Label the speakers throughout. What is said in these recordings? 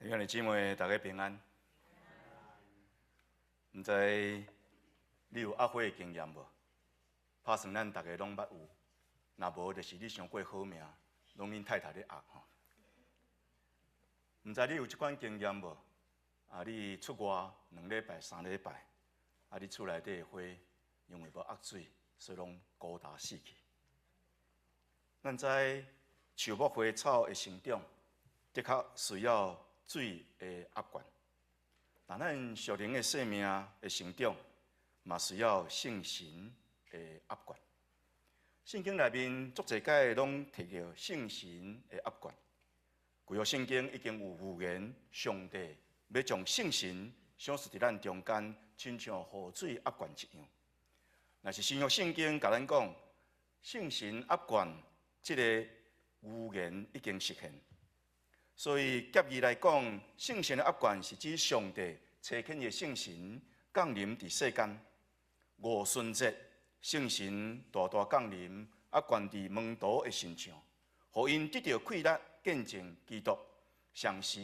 Speaker 1: 弟兄姊妹，大家平安。毋知你有壓火的經驗無？拍算咱逐个攏捌有，若無就是你傷過好命，攏恁太太咧壓吼。毋知你有這款經驗無？啊，你出外兩禮拜、三禮拜，啊，你厝內底的火因為無壓水，所以攏孤焦死去。咱知樹木花草的成長，的確需要水的壓灌，但咱屬靈的生命的成長，嘛需要聖神的壓灌。聖經內面足濟擺攏提著聖神的壓灌。舊約聖經已經有預言，上帝欲將聖神賞賜佇咱中間，親像雨水壓灌一樣。若是新約聖經共咱講，聖神壓灌這个預言已經實現。所以狹義來講，聖神的壓灌是指上帝差遣的聖神降臨佇世間。五旬節，聖神大大降臨，壓灌佇門徒的身上，予𪜶得著氣力見證基督。同時，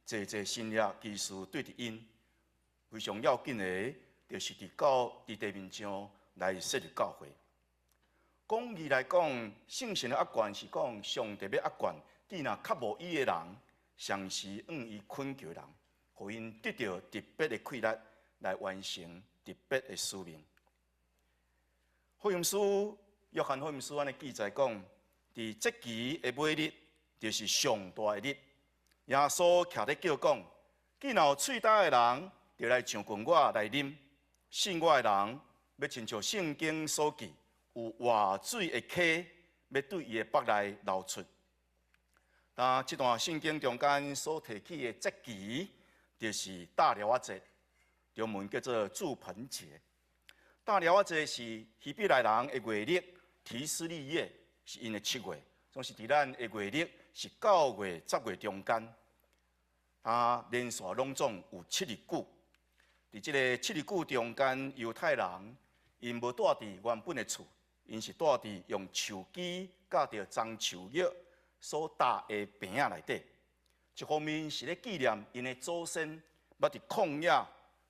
Speaker 1: 濟濟神蹟奇事對著𪜶。非常要緊的，就是佇地面上來設立教會。廣義來講，聖神的壓灌是講上帝欲壓灌對若較無伊的人，同時向伊懇求的人，予𪜶得著特別的氣力來完成特別的使命。福音書，約翰福音書按呢記載講，佇節期的尾日，就是上大的日。耶穌徛咧叫講：既若有喙焦的人，就來上近我來啉；信我的人，欲親像聖經所記，有活水的溪，欲對伊的腹內流出。但這段聖經中間所提起的節期，就是大寮仔節，中文叫做住棚節。大寮仔節是希伯來人的月曆提斯利月，是𪜶的7月，總是佇咱的月曆是9月、10月中間。啊，連續攏總有七日久。佇這个七日久中間，猶太人𪜶無住佇原本的厝，𪜶是住佇用樹枝佮著棕樹葉所搭的棚仔內底。一方面是咧紀念𪜶的祖先，捌佇曠野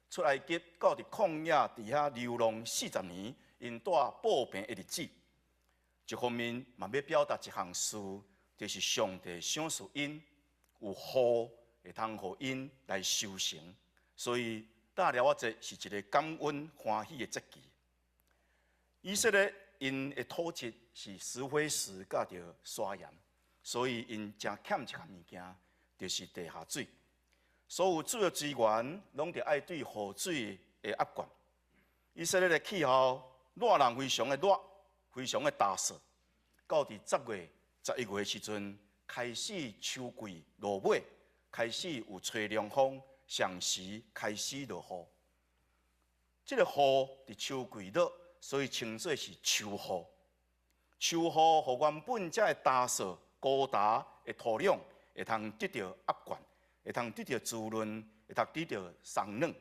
Speaker 1: 出埃及，到佇曠野佇遐流浪40年，𪜶住布棚的日子。一方面嘛欲表達一項事，就是上帝賞賜𪜶有雨會通予𪜶來收成，所以大寮仔節是一个感恩歡喜的節期。以色列𪜶的土質是石灰石佮著砂岩，所以𪜶誠欠一項物件，就是地下水。所有水的資源攏著愛對雨水的壓灌。以色列的氣候熱人非常的熱，非常的焦燥。到佇10月、11月的時陣，開始秋季落尾，開始有吹涼風，同時開始落雨。這个雨佇秋季落，所以稱做是秋雨。秋雨予原本遮的焦燥高焦的土壤，會通得著壓灌，會通得著滋潤，會通得著鬆軟，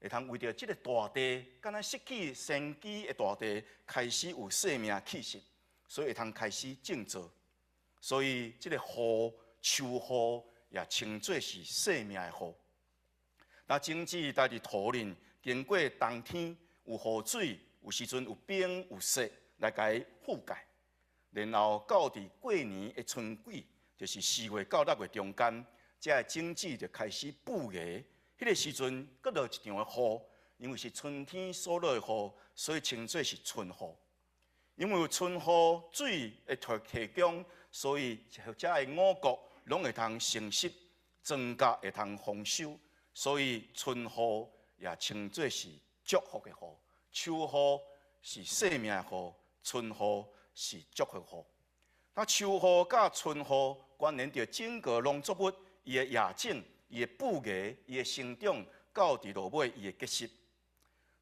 Speaker 1: 會通為著這个大地，敢若失去生機的大地，開始有生命氣息，所以會通開始種植。所以這个雨，秋雨也稱做是生命的雨。那種子待佇土裡，經過冬天有雨水，有時陣有冰有雪來共伊覆蓋，然後到佇過年的春季，就是4月到6月中間，這个種子就開始孵芽。彼个時陣，閣落一場的雨，因為是春天所落的雨，所以稱做是春雨。因為有春雨水的提供，所以遮的五穀攏會通成熟，莊稼會通豐收，所以春雨也稱做是祝福的雨。秋雨是生命的雨，春雨是祝福雨。那秋雨佮春雨關聯著整個農作物伊的芽種、伊的孵芽、伊的成長，到佇落尾伊的結實。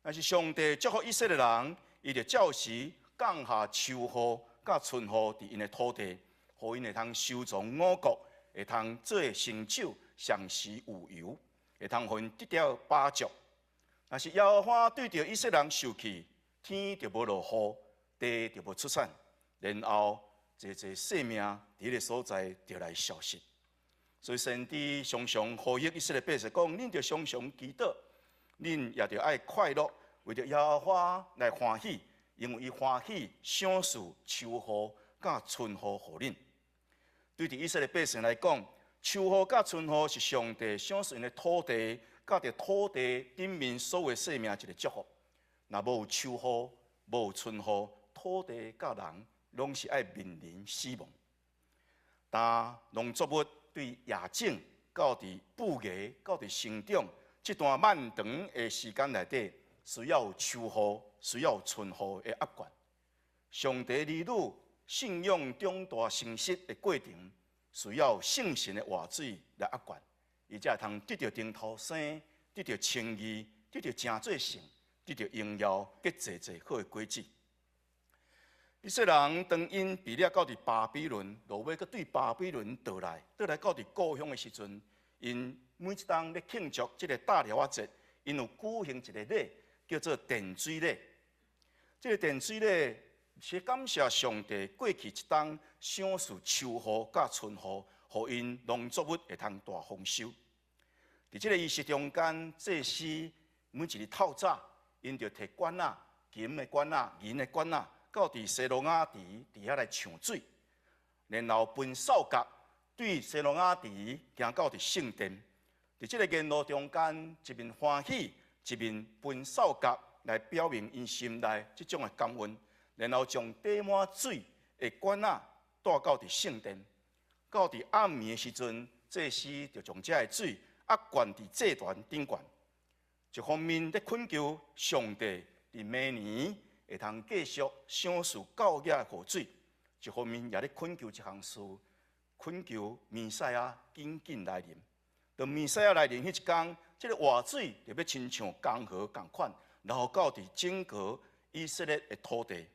Speaker 1: 若是上帝祝福以色列人，伊就照時降下秋雨佮春雨佇𪜶的土地，予𪜶會通收藏五穀，會通做成酒，同時有油，會通予𪜶得著飽足。若是耶和華對著以色列人受氣，天就無落雨，地就無出產，然後濟濟生命佇彼个所在就來消失。所以先知常常呼籲以色列百姓講：恁著常常祈禱，恁也著愛快樂，為著耶和華來歡喜，因為伊歡喜賞賜秋雨佮春雨予恁。對佇以色列百姓來講，秋雨佮春雨是上帝賞賜𪜶的土地，佮佇土地頂面所有生命一个祝福。若無秋雨，無春雨，土地佮人攏是愛面臨死亡。但農作物對芽種到佇布芽到佇成長這段漫長的時間內底，需要有秋雨，需要有春雨的壓灌。上帝兒女信仰長大成熟的過程，需要聖神的活水來壓灌，伊才會通得著頂頭生，得著稱義，得著成做聖，得著榮耀，結濟濟好的果子。以色列人當𪜶被掠到佇巴比倫，落尾閣對巴比倫倒來，倒來到佇故鄉的時陣，𪜶每一冬咧慶祝這个大寮仔節，𪜶有舉行一个禮，叫做殿水禮。這个殿水禮是感謝上帝過去一冬賞賜秋雨佮春雨，予𪜶農作物會通大豐收。佇這个儀式中間，祭司每一日透早，𪜶就提管仔、金的管仔、銀的管仔，到佇西羅亞池佇遐來搶水，然後分掃角對西羅亞池行到佇聖殿。佇這个沿路中間，一面歡喜，一面分掃角來表明𪜶心內這種的感恩，然後將貯滿水的管仔帶到佇聖殿。到佇暗暝的時陣，祭司就將這个水壓灌佇祭壇頂懸。一方面咧懇求上帝佇明年會通繼續賞賜夠額的雨水，一方面也咧懇求一項事，懇求彌賽亞緊緊來臨。當彌賽亞來臨彼一工，這个活水就欲親像江河仝款，流到佇整個以色列的土地。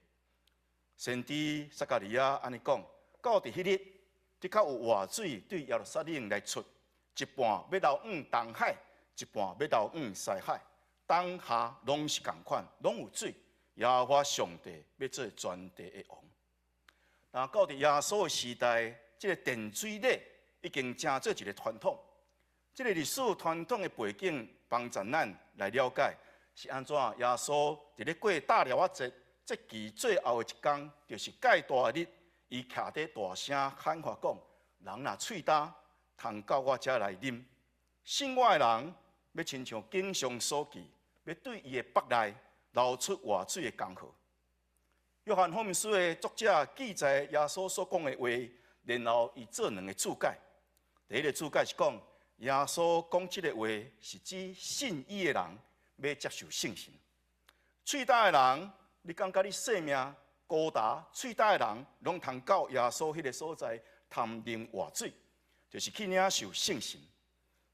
Speaker 1: 先知撒迦利亞按呢講，到佇彼日，的確有活水對耶路撒冷來出，一半欲流往東海，一半欲流往西海，冬夏攏是仝款，攏有水。耶和華上帝欲做全地的王。但到佇耶穌的時代，這个殿水禮已經成做一个傳統。這个歷史傳統的背景，幫助咱來了解是按怎耶穌佇咧過大寮仔節節期最後的一工，就是芥大日，伊徛佇大聲喊話講：人若喙焦，通到我遮來啉。信我的人，欲親像經上所記，欲對伊的腹內流出活水的江河。約翰福音書的作者記載耶穌所講的話，然後伊做兩个注解。第一个注解是講，耶穌講這个話是指信伊的人欲接受聖神。喙焦的人，你感覺你性命孤單，喙焦的人攏通到耶穌彼个所在通啉活水，就是去領受聖神。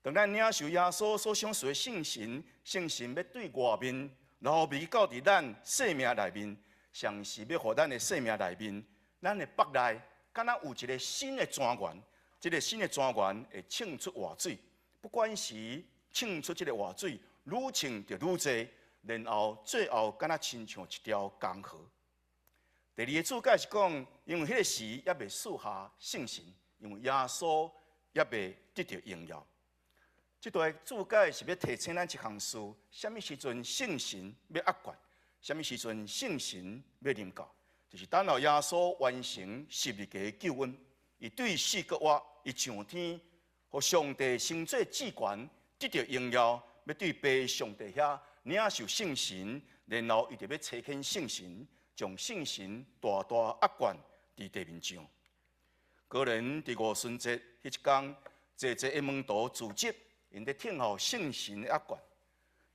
Speaker 1: 當咱領受耶穌所賞賜的聖神，聖神欲對外面流入到佇咱生命內面，上是欲予咱的生命內面，咱的腹內敢若有一个新的泉源，這个新的泉源會衝出活水，不管是衝出這个活水，愈衝就愈濟，然後最後敢若親像一條江河。第二个注解是講，因為彼个時猶未賜下聖神，因為耶穌猶未得著榮耀。這段注解是欲提醒咱一項事：啥物時陣聖神欲壓灌，啥物時陣聖神欲臨到，就是等候耶穌完成十字架的救恩，伊對四個活，伊上天，予上帝升做至懸，得著榮耀，欲對父上帝遐領受聖神，然後伊就欲差遣聖神，將聖神大大壓灌佇地面上。果然佇五旬節彼一工，濟濟的門徒聚集，𪜶佇等候聖神的壓灌，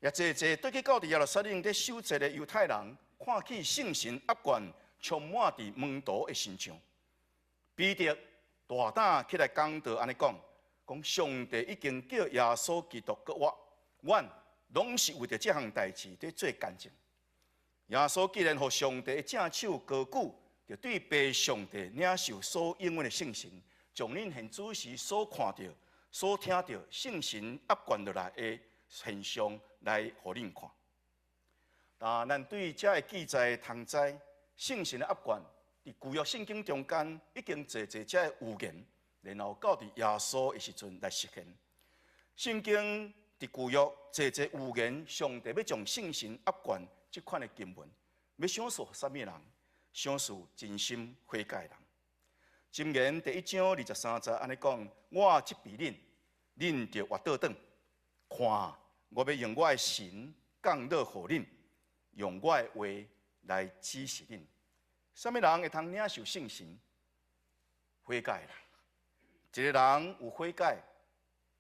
Speaker 1: 也濟濟轉去到佇耶路撒冷佇守節的猶太人，看見聖神壓灌充滿佇門徒的身上。彼得大膽起來講道，按呢講，講上帝已經叫耶穌基督復活，阮攏是為著這項代誌佇做見證。耶穌既然予上帝的正手高舉，就對父上帝領受所應允的聖神，將恁現此時所看著、所聽著聖神壓灌落來的現象來予恁看。但咱對這个記載通知，聖神的壓灌，佇舊約聖經中間已經濟濟這个預言，然後到佇耶穌的時陣來實現。聖經佇舊約濟濟預言，上帝欲將聖神壓灌這款的經文，欲賞賜予啥物人？賞賜真心悔改的人。箴言第一章二十三節按呢講：我責備恁，恁著活倒轉。看，我欲用我的神降落予恁，用我的話來指示恁。啥物人會通領受聖神？悔改的人。一个人有悔改，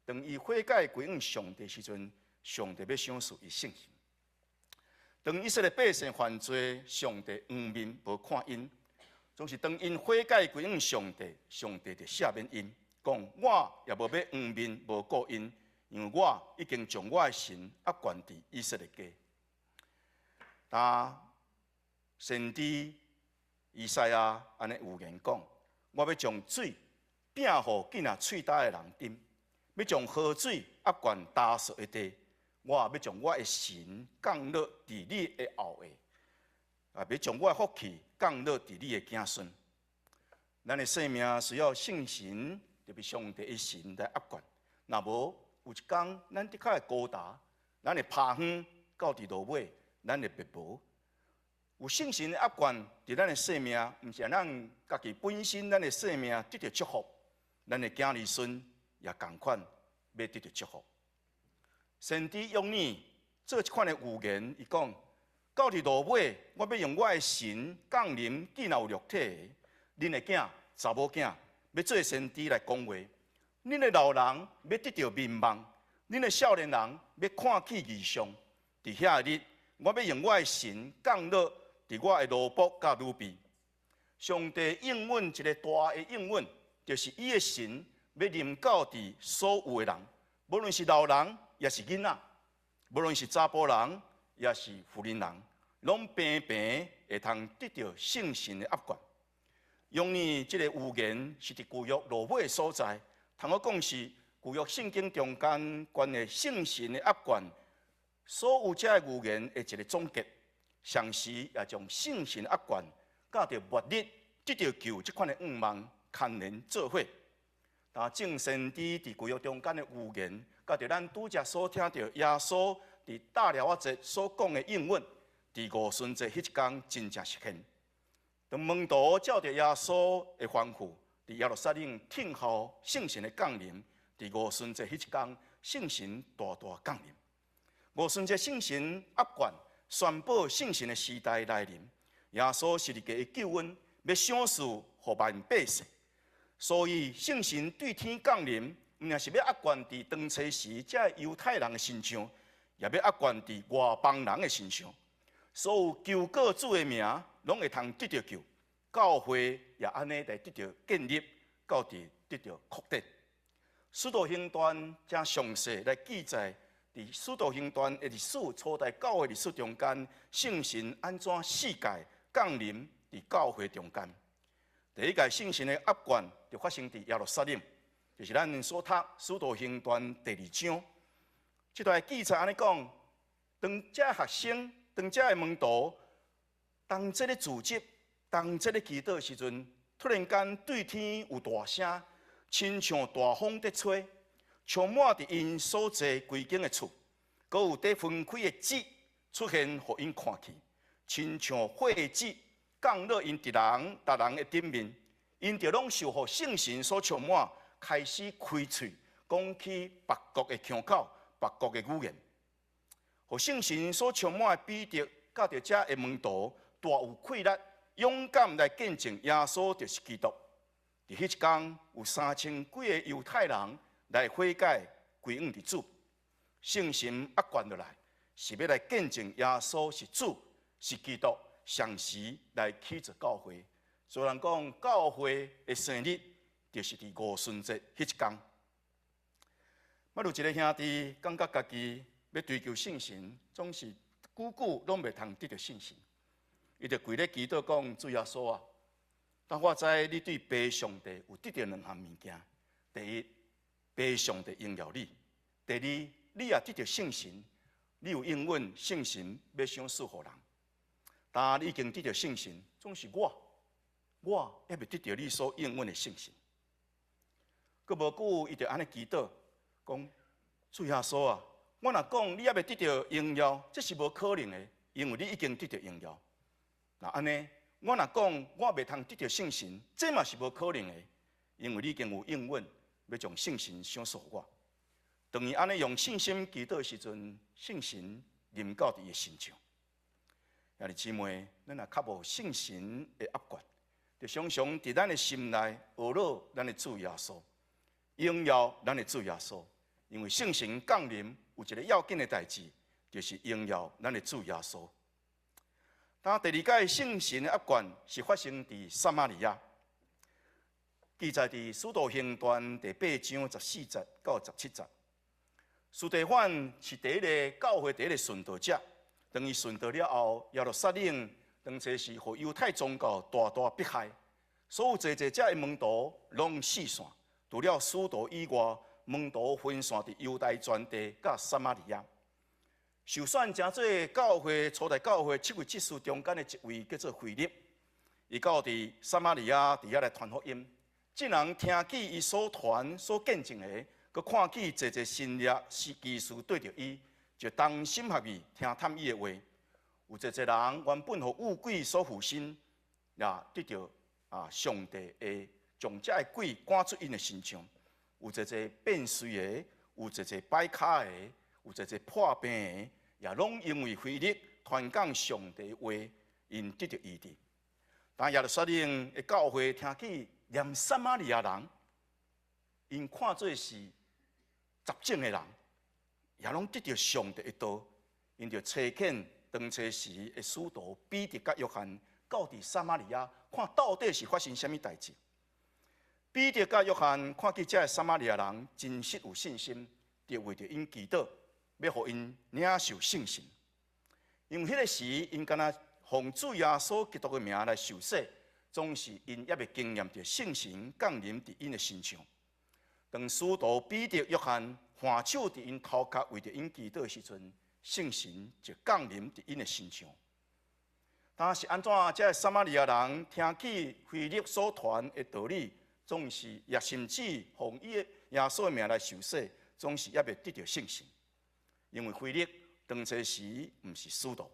Speaker 1: 當伊悔改歸向上帝時陣，上帝欲賞賜伊聖神。當以色列百姓犯罪，上帝黃面無看𪜶，總是當𪜶悔改歸向上帝，上帝就赦免𪜶，講我也無欲黃面無顧𪜶，因為我已經將我的神壓灌佇以色列家。但先知以賽亞按呢預言講：我欲將水摒予見若喙焦的人啉，欲將河水壓灌焦燥的地。我欲將我的神降落佇你的後裔，啊，欲將我的福氣降落佇你的子孫。咱的生命需要聖神，特別上帝的神來壓灌。若無有一工，咱的確會孤單，咱會拋遠到佇落尾，咱會滅無。有聖神的壓灌佇咱的生命，毋是咱家己本身，咱的生命得著祝福，咱的子兒孫也仝款欲得著祝福。先知約珥做這款的預言，伊講到佇落尾，我欲用我的神降臨，見若有肉體的，恁的囝、查某囝欲做先知來講話，恁的老人欲得著眠夢，恁的少年人欲看見異象。佇遐个日，我欲用我的神降落佇我的奴僕佮女婢。上帝應允一个大的應允，就是伊的神欲臨到佇所有的人，無論是老人，抑是囡仔，無論是查埔人，抑是婦人人，攏平平會通得著聖神的壓灌。約珥這个預言是佇舊約落尾的所在，通好講是舊約聖經中間關於聖神的壓灌，所有這个預言的一个總結，同時也將聖神壓灌佮著末日得著救這款的願望牽連做伙。但眾先知佇舊約中間的預言，佮著咱拄才所聽著耶穌佇大寮仔節所講的應允，佇五旬節彼一工真正實現。當門徒照著耶穌的吩咐，佇耶路撒冷聽候聖神的降臨，佇五旬節彼一工，聖神大大降臨。五旬節聖神壓灌，宣布聖神的時代來臨。耶穌十字架的救恩，欲賞賜予萬百姓。所以聖神對天降臨，毋但是欲壓灌佇當初時這猶太人的身上，也欲壓灌佇外邦人的身上。所有求告主的名，攏會通得著救。教會也按呢來得著建立，到佇得著擴展。使徒行傳真詳細來記載，佇使徒行傳的歷史，初代教會歷史中間，聖神按怎四屆降臨佇教會中間。第一屆聖神的壓灌就發生佇耶路撒冷，就是咱所讀使徒行傳第二章。這段記載按呢講，當這學生，當這个門徒，當這个組織，當這个祈禱的時陣，突然間對天有大聲，親像大風佇吹，充滿佇𪜶所坐規間的厝，閣有佇分開的舌出現，予𪜶看去，親像火舌降落𪜶逐人逐人的頂面，𪜶就攏受予聖神所充滿，開始開喙講起別國的腔口、別國的語言。予聖神所充滿的彼得，佮著這个門徒大有氣力，勇敢來見證耶穌就是基督。佇彼一工，有三千幾个猶太人來悔改歸向佇主，聖神壓灌落來，是欲來見證耶穌是主，是基督，同時來起造教會。所以人講教會的生日，就是佇五旬節彼一工。捌有一个兄弟感覺家己欲追求聖神，總是久久攏袂通得著聖神。伊就跪咧祈禱講：主耶穌啊，當我知你對父上帝有得著兩項物件。第一，父上帝榮耀你；第二，你也得著聖神，你有應允聖神欲賞賜予人。但你已經得著聖神，總是我，我猶未得著你所應允的聖神。閣無久，伊就按呢祈禱，講：主耶穌啊，我若講你猶未得著榮耀，這是無可能的，因為你已經得著榮耀。若按呢，我若講我袂通得著聖神，這嘛是無可能的，因為你已經有應允，欲將聖神賞賜予我。當伊按呢用信心祈禱的時陣，聖神臨到佇伊的身上。兄弟姊妹，咱若較無聖神的壓權，就常常佇咱的心內呵咾咱的主耶穌，榮耀咱的主耶穌。因為聖神降臨有一个要緊的代誌，就是榮耀咱的主耶穌。當第二擺聖神的壓權是發生佇撒瑪利亞，記載佇使徒行傳第八章14節到17節。司提反是第一个教會第一个殉道者，當伊殉道了後，耶路撒冷當初是予猶太宗教大大迫害，所有濟濟遮的門徒攏四散，除了使徒以外，門徒分散佇猶太全地佮撒瑪利亞。受選成做教會初代教會七位執事中間的一位叫做腓力，伊到佇撒瑪利亞佇遐來傳福音，眾人聽見伊所傳所見證的，閣看見濟濟神蹟是奇事對著伊，就同心合意聽探伊的話。有濟濟人原本予惡鬼所附身，也得著上帝的將這个鬼趕出𪜶的身上。有濟濟變綏的，有濟濟跛跤的，有濟濟破病的，也攏因為腓力傳講上帝的話，𪜶得著醫治。當耶路撒冷的教會聽見連撒瑪利亞人，𪜶看做是雜種的人，也攏得著上帝的道，𪜶就差遣當初時的使徒彼得佮約翰到佇撒瑪利亞，看到底是發生啥物代誌。彼得佮約翰看見這个撒瑪利亞人真實有信心，就為著𪜶祈禱，欲予𪜶領受聖神。因為彼个時，𪜶敢若奉主耶穌基督的名來受洗，總是𪜶猶未經驗著聖神降臨佇𪜶的身上。當使徒彼得、約翰按手佇𪜶頭殼為著𪜶祈禱的時陣，聖神就降臨佇𪜶的身上。但是按怎這个撒瑪利亞人聽見腓力所傳的道理，總是也甚至奉伊的耶穌的名來受洗，總是猶未得著聖神。因為腓力當初時毋是使徒，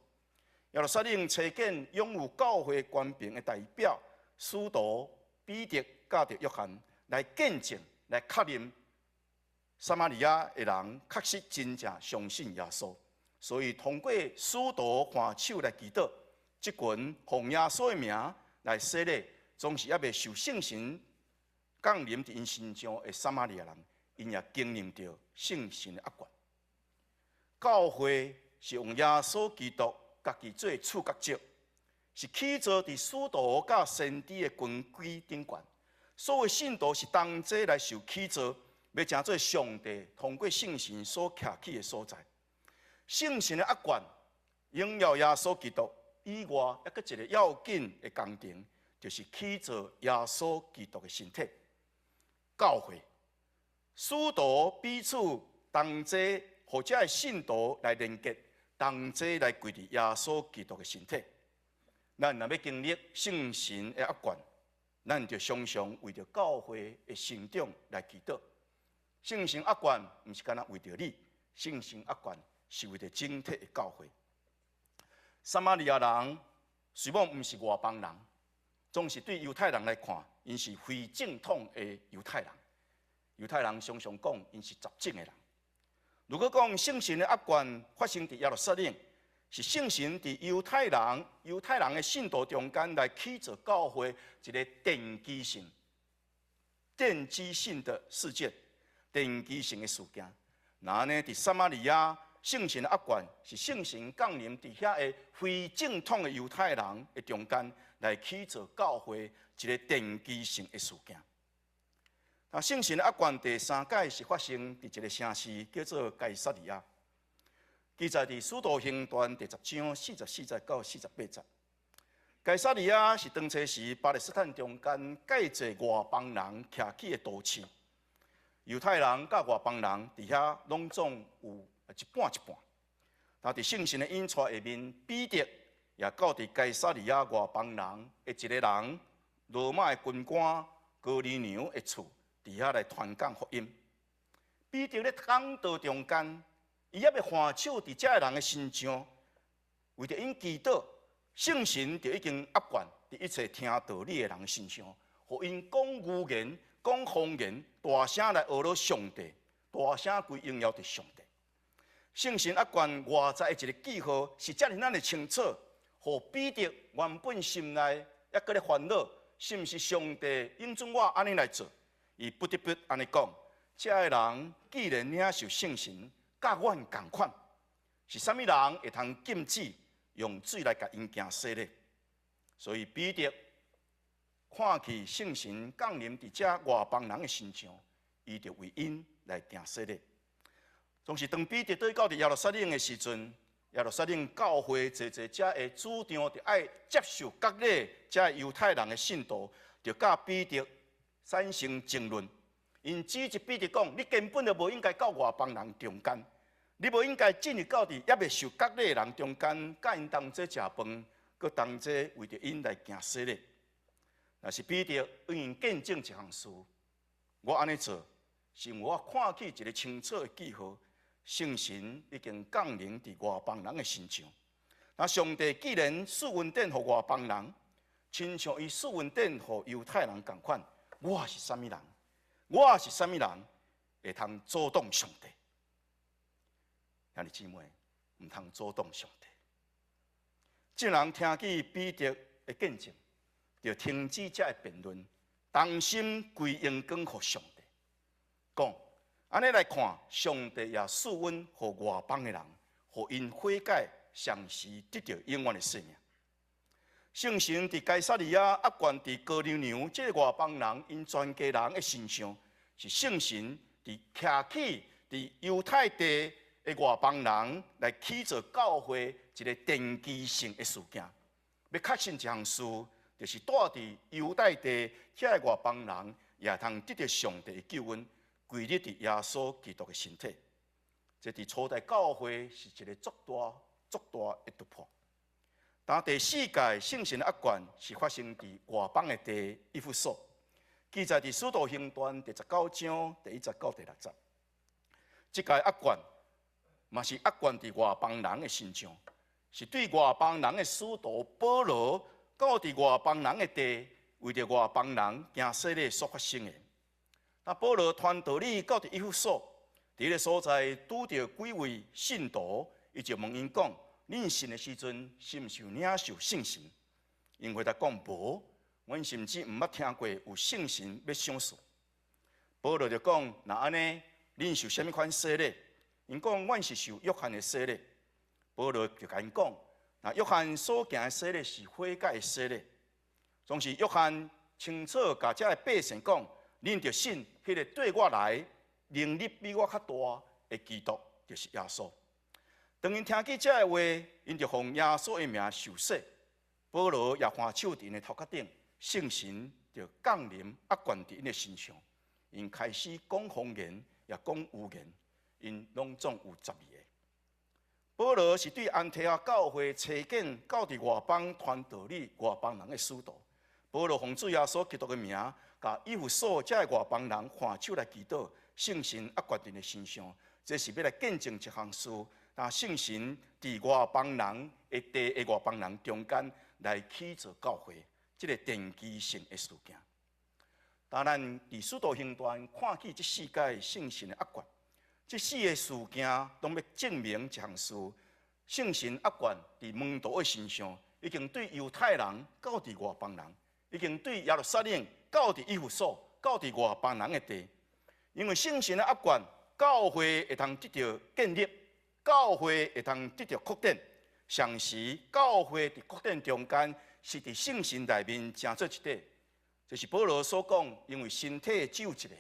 Speaker 1: 耶路撒冷差遣擁有教會權柄的代表使徒彼得佮著約翰來見證、來確認撒瑪利亞的人確實真正相信耶穌，所以通過使徒按手來祈禱，這群奉耶穌的名來洗禮，總是猶未受聖神降臨佇𪜶身上的撒瑪利亞人，𪜶也經驗著聖神的壓權。教會是用耶穌基督家己做柱角石，是起造佇使徒佮先知的根基頂懸。所有信徒是同齊來受起造，欲成做上帝通過聖神所徛起的所在。聖神的壓權，榮耀耶穌基督以外，猶閣一个要緊的工程，就是起造耶穌基督的身體。教會，使徒彼此同齊，予遮的信徒來連結，同齊來歸佇耶穌基督的身體。咱若欲經歷聖神的壓權，咱就常常為著教會的成長來祈禱。聖神壓權毋是干焦為著你，聖神壓權是為著整體的教會。撒瑪利亞人雖罔毋是外邦人，總是對猶太人來看，𪜶是非正統的猶太人。猶太人常常講，𪜶是雜種的人。如果講聖神的壓權發生佇耶路撒冷，是聖神佇猶太人的信徒中間來起造教會一个奠基性的事件，奠基性的事件。那呢，佇撒瑪利亞，聖神的壓權是聖神降臨佇遐个非正統的猶太人的中間來起造教會一个奠基性的事件。啊，聖神的壓權第三擺是發生佇一个城市叫做該撒利亞，記載佇使徒行傳第十章44節到48節。該撒利亞是當初時巴勒斯坦中間蓋濟外邦人徛起的都市，猶太人佮外邦人佇遐攏總有一半一半。但佇聖神的引帶下面，彼得也到佇該撒利亞外邦人的一个人，羅馬的軍官哥尼流的厝。佇遐來傳講福音。彼得咧講道中間，伊猶未按手佇遮个人的身上，為著𪜶祈禱，聖神就已經壓灌佇一切聽道理的人身上，予𪜶講預言、講方言，大聲來呵咾上帝，大聲歸榮耀佇上帝。聖神壓灌外在的一个記號是遮爾仔的清楚，予彼得原本心內猶閣咧煩惱，是毋是上帝允准我按呢來做？伊不得不按呢講：遮个人既然領受聖神，佮阮仝款，是啥物人會通禁止用水來共𪜶行洗禮？所以彼得看見聖神降臨佇遮外邦人的身上，伊就為𪜶來行洗禮。總是當彼得轉到佇耶路撒冷的時陣，耶路撒冷教會濟濟遮的主張，著愛接受割禮，遮猶太人的信徒，就佮彼得產生爭論。𪜶指責彼得講：你根本就無應該到外邦人中間，你無應該進入到佇猶未受割禮的人中間，佮𪜶同齊食飯，閣同齊為著𪜶來行洗禮。若是彼得為𪜶見證一項事，我按呢做，是因為我看見一个清楚的記號，聖神已經降臨佇外邦人的身上。那上帝既然賜恩典予外邦人，親像伊賜恩典予猶太人仝款，我是啥物人？我是啥物人會通阻擋上帝？兄弟姊妹，毋通阻擋上帝。眾人聽見彼得的見證，就停止遮个辯論，同心歸榮光予上帝。講，按呢來看，上帝也賜恩予外邦的人，予𪜶悔改，相時得著永遠的生命。聖神佇該撒利亞壓灌佇哥尼流這个外邦人𪜶全家人的身上，是聖神佇徛起佇猶太地的外邦人來起造教會一个奠基性的事件。欲確信一項事，就是住佇猶太地遐个外邦人也通得著上帝的救恩，歸入佇耶穌基督的身體。這佇初代教會是一个足大、足大的突破。但第四屆聖神的壓灌是發生佇外邦的地以弗所，記載佇使徒行傳第19章第1節到第6節。這屆壓灌嘛是壓灌佇外邦人的身上，是對外邦人的使徒保羅到佇外邦人的地，為著外邦人行洗禮所發生的。那保羅傳道理到佇以弗所，佇彼个所在拄著幾位信徒，伊就問𪜶講：恁信的時陣，是毋是有領受聖神？𪜶回答講無，阮甚至毋捌聽過有聖神欲賞賜。保羅就講：若按呢，恁受啥物款洗禮？𪜶講：阮是受約翰的洗禮。保羅就共𪜶講：若約翰所行的洗禮是悔改的洗禮，總是約翰清楚共遮个百姓講，恁著信彼个綴我來，能力比我較大的基督，就是耶穌。當𪜶聽見這个話，𪜶就奉耶穌的名受洗。保羅也按手佇𪜶的頭殼頂，聖神就降臨壓灌佇𪜶的身上。𪜶開始講方言，也講預言，𪜶攏總有12個。保羅是對安提阿教會差遣到佇外邦傳道理外邦人的使徒。保羅奉主耶穌基督的名，共以弗所這个外邦人按手來祈禱，聖神壓灌佇𪜶的身上，這是欲來見證一項事。那聖神佇外邦人的地的外邦人中間來起造教會，這个奠基性的事件。當咱佇使徒行傳看見這四屆聖神的壓灌，這四个事件攏欲證明一項事：聖神壓灌佇門徒的身上，已經對猶太人到佇外邦人，已經對耶路撒冷到佇以弗所，到佇外邦人的地。因為聖神的壓灌，教會會通得著建立。教會會通得著擴展，同時教會佇擴展中間是佇聖神內面成做一體。這是保羅所講，因為身體只有一个，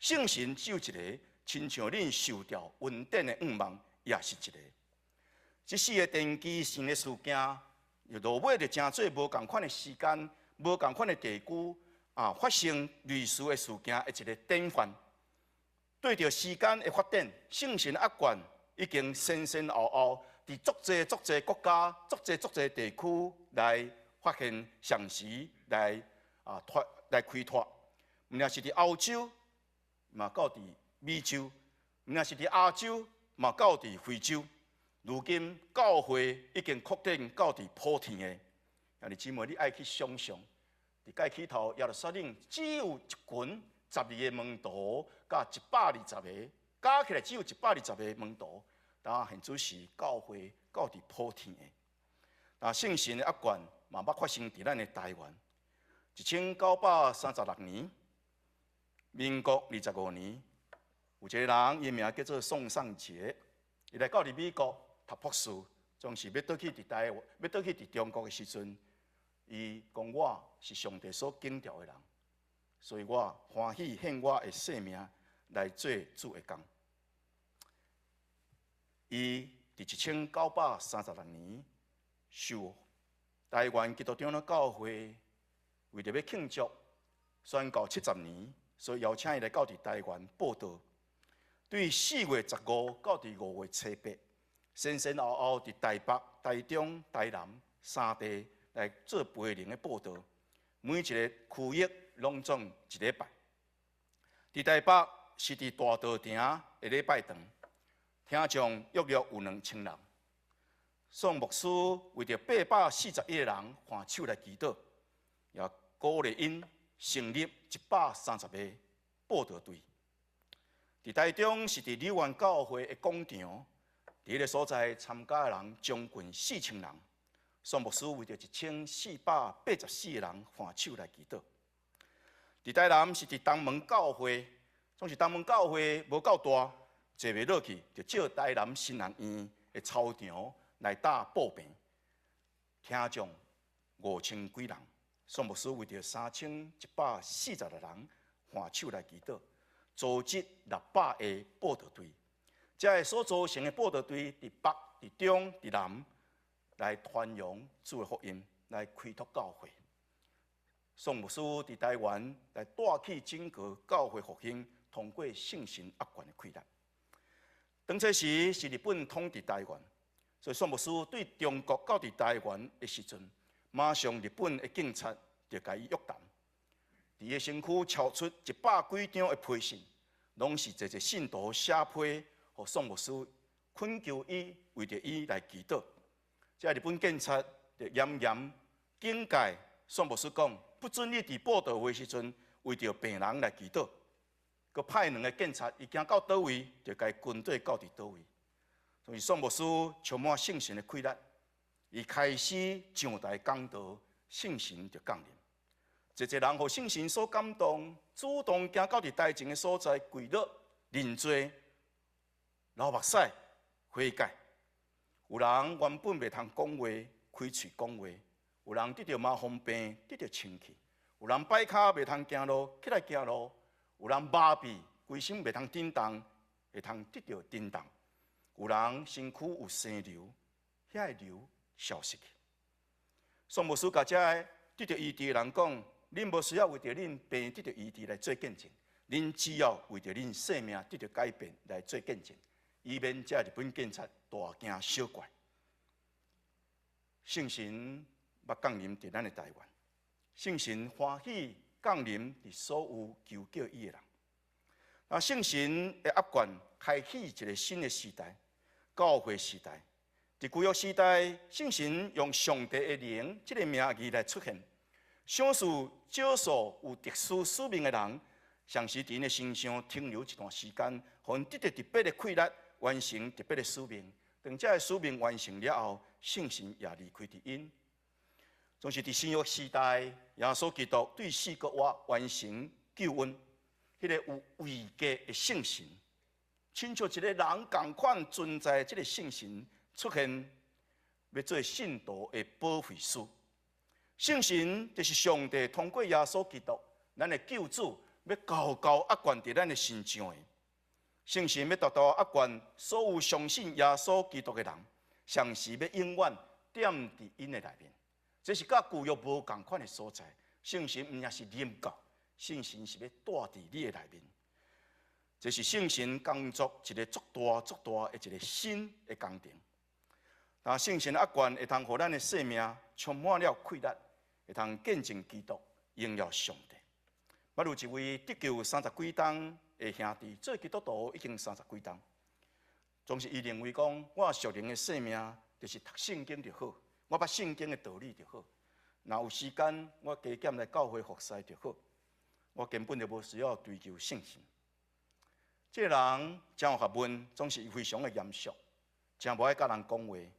Speaker 1: 聖神只有一个，親像恁受召恩典的向望也是一个。這四个奠基性的事件，又落尾就成做無仝款的時間、無仝款的地區啊，發生類似的事件的一个典範。對著時間的發展，聖神壓灌已經先先後後，佇足濟足濟國家、足濟足濟地區來發現、嘗試來啊拓來開拓，毋但是佇歐洲、嘛到佇美洲，毋但是佇亞洲，嘛到佇非洲。如今教會已經擴展到佇普天的。兄弟姊妹，你愛去想像，佇蓋起頭耶路撒冷只有一群12個門徒，佮120個，加起來只有120個門徒。但現此時教會到佇普天的。但聖神的壓權嘛捌發生佇咱的台灣。1936年，民國25年，有一個人，伊名叫做宋尚節，伊來到佇美國讀博士，總是欲轉去佇台灣，欲轉去佇中國的時陣，伊講我是上帝所揀召的人，所以我歡喜獻我的性命來做主的工。伊佇1936年，受台灣基督長老教會為著欲慶祝宣教70年，所以邀請伊來到佇台灣佈道。對4月15到佇5月初8，前前後後佇台北、台中、台南三地來做培靈的佈道，每一個區域攏總一禮拜。佇台北是佇大稻埕的禮拜堂，聽眾約略有2000人。宋牧師為著841個人還手來祈禱，也鼓勵𪜶成立130個佈道隊。佇台中是佇柳灣教會的廣場，佇彼个所在參加的人將近4000人。宋牧師為著1484個人還手來祈禱。佇台南是佇東門教會，總是東門教會無夠大，坐袂落去，就借台南神學院的操場來搭布棚，聽眾5000幾人。宋牧師為著3146人還手來祈禱，組織600個佈道隊。這个所組成的佈道隊，佇北、佇中、佇南來傳揚主的福音，來開拓教會。宋牧師佇台灣來帶起整個教會復興，通過聖神壓權的氣力。當初時是日本統治台灣，所以宋牧師對中國到佇台灣的時陣，馬上日本的警察就共伊約談，佇伊身軀抄出100幾張的批信，攏是濟濟信徒寫批，予宋牧師懇求伊為著伊來祈禱。這日本警察就嚴嚴警戒宋牧師講，不准你佇佈道會時陣為著病人來祈禱。閣派兩个警察，伊行到佗位，就共伊跟綴到佇佗位。所以宋牧師充滿聖神的氣力，伊開始上台講道，聖神就降臨。濟濟人予聖神所感動，主動行到佇台前的所在跪落認罪，流目屎悔改。有人原本袂通講話，開喙講話；有人得著麻風病，得著清氣；有人跛跤袂通行路，起來行路；有人麻痺，規身袂通振動，會通得著振動；有人身軀有生瘤，遐个瘤消失去。宋牧師共這个得著醫治的人講：恁無需要為著恁病得著醫治來做見證，恁只要為著恁生命得著改變來做見證，以免這日本警察大驚小怪。聖神欲降臨佇咱的台灣，聖神歡喜降臨佇所有求叫伊的人。啊，聖神的壓權開啟一个新的時代，教會時代。佇舊約時代，聖神用上帝的靈這个名義來出現。少數少數有特殊使命的人，常時佇𪜶的身上停留一段時間，予𪜶得著特別的氣力，完成特別的使命。當這个使命完成了後，聖神也離開佇𪜶。總是佇新約時代，耶穌基督對死閣活完成救恩，彼个有位格的聖神，親像一个人仝款存在，這个聖神出現，欲做信徒的保惠師。聖神就是上帝通過耶穌基督，咱的救主，欲厚厚壓權佇咱的身上的。聖神欲大大壓權所有相信耶穌基督的人，常時欲永遠踮佇𪜶的內面。這是佮舊約無仝款的所在。聖神毋但是臨到，聖神是欲蹛佇你的內面。這是聖神工作一个足大足大的一个新的工程。但聖神壓權會通予咱的生命充滿了氣力，會通見證基督，榮耀上帝。捌有一位得救30幾冬的兄弟，做基督徒已經三十幾冬，總是伊認為講，我屬靈的生命就是讀聖經就好，我捌聖經的道理就好。若有時間，我加減來教會服侍就好。我根本就無需要追求聖神。這個人誠有學問，總是非常的嚴肅，誠無愛佮人講話。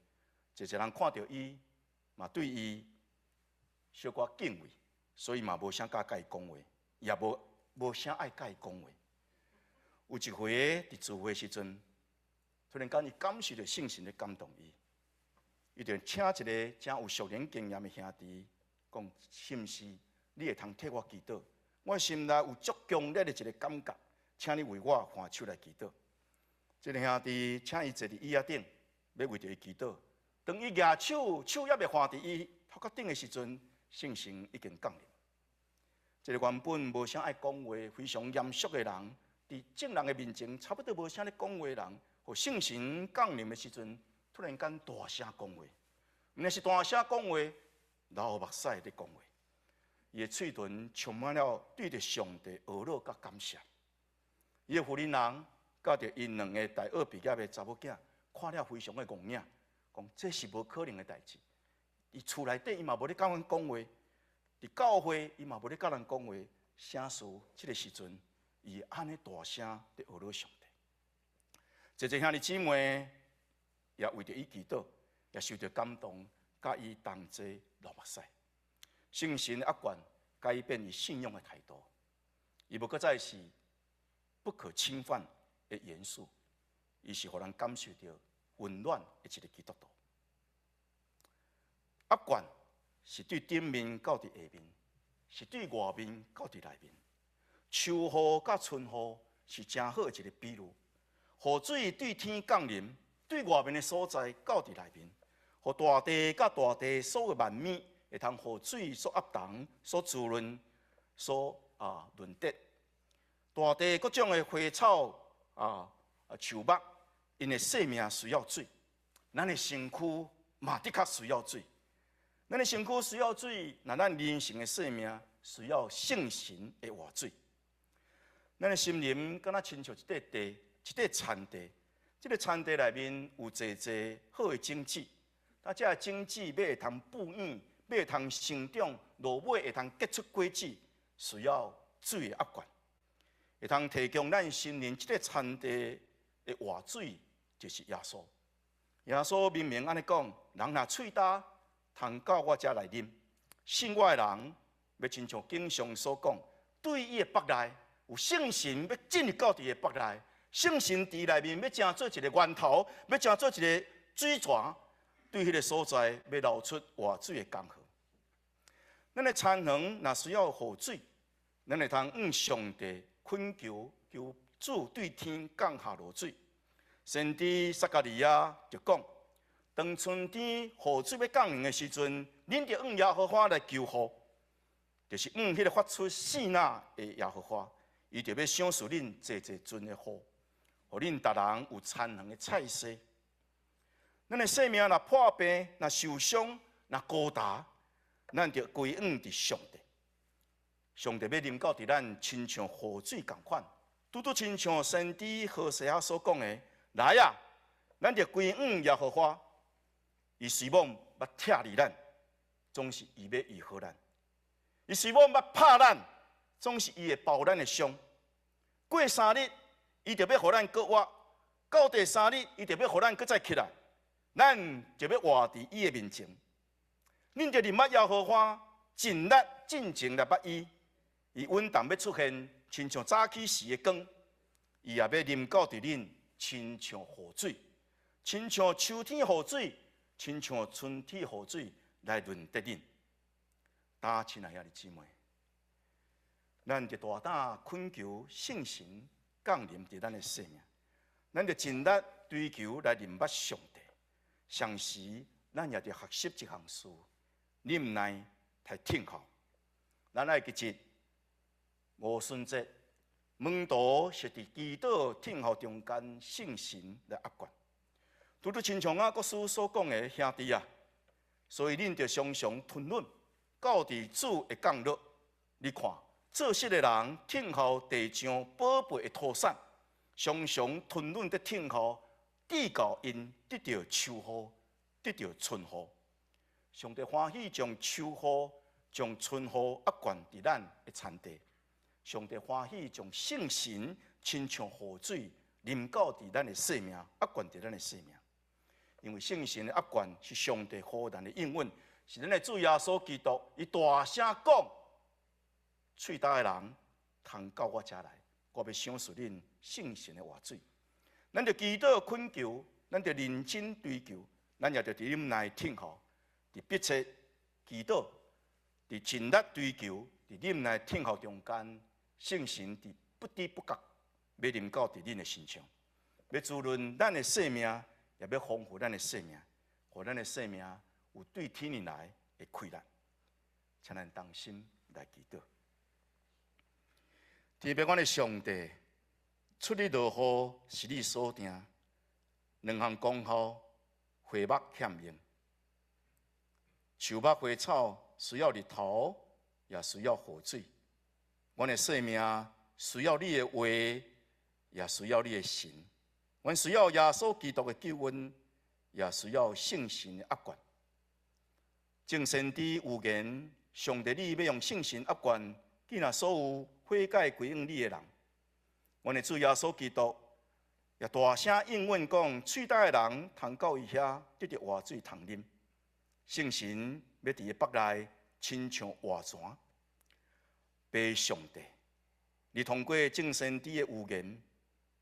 Speaker 1: 濟濟人看著伊，嘛對伊小可敬畏，所以嘛無啥敢佮伊講話，也無啥愛佮伊講話。有一回佇聚會時陣，突然間伊感受著聖神咧感動伊，伊就請一個誠有屬靈經驗的兄弟講：是毋是你會通替我祈禱？我心內有足強烈的一個感覺，請你為我還手來祈禱。這個兄弟請伊坐佇椅仔頂，欲為著伊祈禱。當伊舉手，手猶未還佇伊頭殼頂的時陣，聖神已經降臨。這個原本無啥愛講話、非常嚴肅的人，佇眾人的面前，差不多無啥咧講話的人，予聖神降臨的時陣，突然間大聲講話，毋但是大聲講話，流目屎咧講話。伊的喙唇充滿了對著上帝呵咾佮感謝。伊的婦人人佮著𪜶兩个大學畢業的查某囝，看了非常的戇影，講這是無可能的代誌。伊厝內底伊嘛無咧佮阮講話，佇教會伊嘛無咧佮人講話，啥事這个時陣，伊按呢大聲佇呵咾上帝。濟濟兄弟姊妹也為著伊祈禱，也受著感動，佮伊同齊流目屎。聖神的壓管改變伊信仰的態度，伊無閣再是不可侵犯的嚴肅，伊是予人感受著溫暖的一个基督徒。壓管是對頂面到佇下面，是對外面到佇內面。秋雨佮春雨是誠好的一个比喻。雨水對天降臨，對外面的所在到佇內面，予大地佮大地所有萬物會通予水所壓動、所滋潤、所潤澤。大地各種的花草樹木，𪜶的生命需要水，咱的身軀嘛的確需要水。咱的身軀需要水，那咱人生的生命需要聖神的活水。咱的心靈敢若親像一塊地，一塊田地。這个田地內面有濟濟好的種子，啊，這个種子欲會通哺育，欲會通成長，落尾會通結出果子，需要水的壓灌，會通提供咱心靈這个田地的活水，就是耶穌。耶穌明明按呢講，人若喙焦，通到我遮來啉，信我的人，欲親像經上所講，對伊的腹內有聖神欲進入到伊的腹內，聖神佇內面欲成做一个源頭，欲成做一个水泉，對彼个所在欲流出活水的江河。咱的田園若需要雨水，咱會通向上帝懇求，求主對天降下露水。先知撒迦利亞就講：當春天雨水欲降臨的時陣，恁著向耶和華來求雨，就是向彼个發出爍爁的耶和華，伊就欲賞賜恁濟濟陣的雨，予恁逐人有田園的菜蔬。咱的生命若破病、若受傷、若孤單，咱著歸向佇上帝。上帝欲臨到佇咱，親像雨水仝款，拄拄親像先知何西阿所講的：來啊，咱著歸向耶和華。伊雖罔欲拆離咱，總是伊欲醫好咱；伊雖罔欲拍咱，總是伊會包咱的傷。過三日，伊就欲予咱閣活；到第三日，伊就欲予咱閣再起來。咱就欲活佇伊的面前。恁著認捌耶和華，盡力盡情來捌伊。伊穩當欲出現，親像早起時的光。伊也欲臨到佇恁，親像雨水，親像秋天雨水，親像春天雨水來潤澤恁。大親愛的兄弟姊妹，咱就大膽懇求聖神降臨佇咱的生命，咱就盡力追求來認捌上帝。同時，咱也著學習這項事，忍耐來等候。咱愛記得五旬節，門徒是佇祈禱等候中間聖神來壓灌。拄拄親像雅各書所講的兄弟啊，所以恁著常常吞忍，到佇主的降落。你看，做穡的人聽候地上寶貝的土產，常常吞忍的聽候，直到𪜶得著秋雨，得著春雨。上帝歡喜將秋雨、將春雨挵灌佇咱的田地。上帝歡喜將聖神親像雨水臨到佇咱的生命，挵灌佇咱的生命。因為聖神的挵灌是上帝予咱的應允，是咱的主耶穌基督，伊大聲講：喙焦的人，通到我遮來，我欲賞賜恁聖神的活水。咱著祈禱懇求，咱著認真追求，咱也著佇忍耐等候，佇迫切祈禱，佇盡力追求，佇忍耐等候中間，聖神佇不知不覺欲臨到佇恁的身上，欲滋潤咱的生命，也欲豐富咱的生命，予咱的生命有對天而來的氣力。請咱同心來祈禱。天父阮的上帝，出日落雨是你所定，兩項功效，花木欠用，樹木花草需要日頭，也需要雨水。阮的生命需要你的話，也需要你的神。阮需要耶穌基督的救恩，也需要聖神的挵灌。眾先知預言，上帝你欲用聖神挵灌，囝仔所有悔改歸向你的人。阮的主耶穌基督也大聲應允講：喙焦的人通到伊遐得著活水通啉。聖神欲佇伊腹內親像活泉。父上帝，你通過眾先知的預言，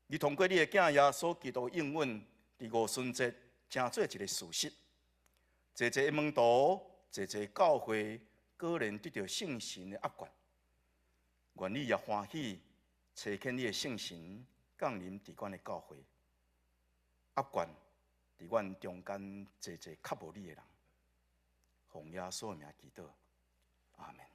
Speaker 1: 你通過你的囝耶穌基督的應允，佇五旬節成做一个事實。濟濟的門徒，濟濟教會，果然得著聖神的挵灌。願你也歡喜，差遣你的聖神降臨佇阮的教會，挵灌佇阮中間濟濟較無你的人。奉耶穌的名祈禱，阿門。